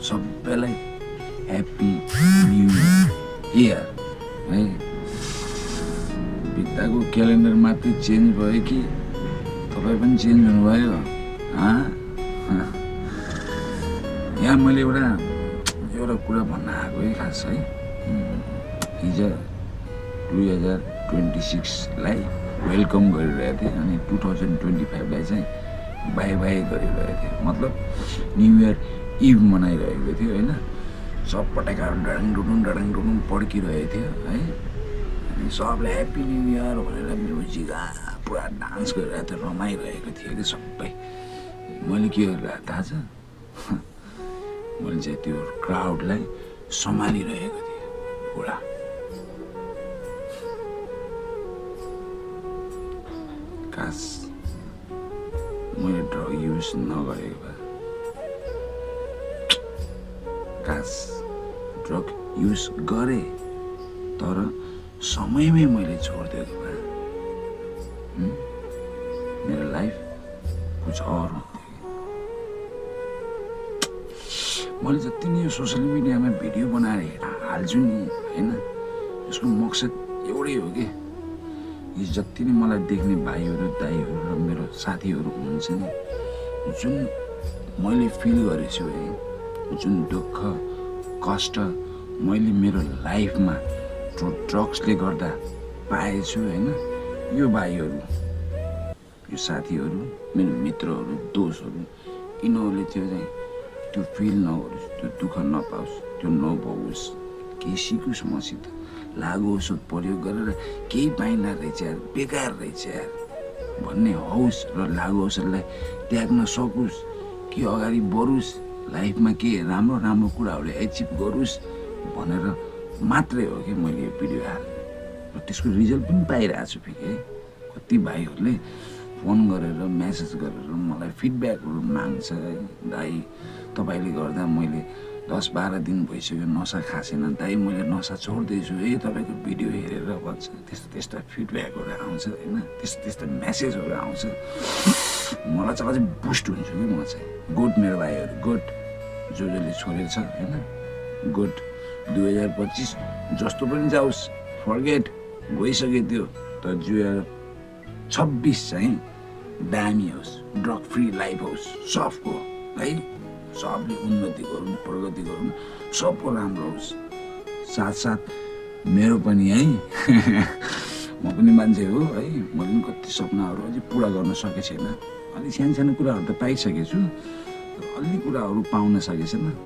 सबैलाई happy new year है। भित्ताको calendar मात्रै चेन्ज भयो कि तपाईँ पनि चेन्ज हुनुभयो? यहाँ मैले एउटा कुरा भन्न आएको है खास है। हिजो 2026लाई वेलकम गरिरहेको थिएँ अनि 2025लाई चाहिँ बाई बाई गरिरहेको थिएँ। मतलब न्यु इयर इभ मनाइरहेको थियो होइन। सब पटाकाहरू डडाङ डुडुङ पड्किरहेको थियो है। अनि सबले ह्याप्पी न्यु इयर भनेर म्युजिक पुरा डान्स गरिरहेको थियो, रमाइरहेको थियो कि सबै। मैले के गरिरहेको थाहा छ? मैले चाहिँ त्यो क्राउडलाई सम्हालिरहेको थिएँ पुरा। काश मैले ड्रग युज नगरेको भए, काश ड्रग युज गरेँ तर समयमै मैले छोडिदिएको भए मेरो लाइफ कुछ और हुन्थ्यो। मैले जति नि यो सोसियल मिडियामा भिडियो बनाएर हाल्छु नि होइन, यसको मकसद एउटै हो कि यो जति नै मलाई देख्ने भाइहरू दाइहरू र मेरो साथीहरू हुनुहुन्छ नि, जुन मैले फिल गरेको छु है, जुन दुःख कष्ट मैले मेरो लाइफमा ड्रग्सले गर्दा पाएछु होइन, यो भाइहरू यो साथीहरू मेरो मित्रहरू दोस्तहरू यिनीहरूले त्यो फिल नगरोस्, त्यो दुःख नपाओस्, त्यो नभोगोस्, केही सिकोस् मसित, लागु औषध प्रयोग गरेर केही पाइँदा रहेछ यार, बेकार रहेछ यार भन्ने होस् र लागु औषधलाई त्याग्न सकोस् कि अगाडि बढोस्, लाइफमा के राम्रो राम्रो कुराहरूले एचिभ गरोस् भनेर मात्रै हो कि मैले यो भिडियो हालेँ। र त्यसको रिजल्ट पनि पाइरहेको छु फेरि है। कति भाइहरूले फोन गरेर मेसेज गरेर मलाई फिडब्याकहरू माग्छ है, दाइ तपाईँले गर्दा मैले 10-12 दिन भइसक्यो नसा खासेन दाइ, मैले नसा छोड्दैछु है तपाईँको भिडियो हेरेर भन्छ। त्यस्ता फिडब्याकहरू आउँछ होइन, त्यस्ता मेसेजहरू आउँछ। मलाई चाहिँ बुस्ट हुन्छु कि म चाहिँ। गुड मेरो भाइहरू, गुड जसले छोडेको छ होइन, गुड। 2025 जस्तो पनि जाओस्, फर्गेट गइसक्यो त्यो, तर 2026 चाहिँ दामी होस्, ड्रग फ्री लाइफ होस् सबको है। सबले उन्नति गरौँ, प्रगति गरौँ, सबको राम्रो होस्। साथसाथ मेरो पनि है म पनि मान्छे हो है, मैले पनि कति सपनाहरू अझै पुरा गर्न सकेको छैन। अलिक सानो सानो कुराहरू त पाइसकेको छु, अलि कुराहरू पाउन सकेको छैन।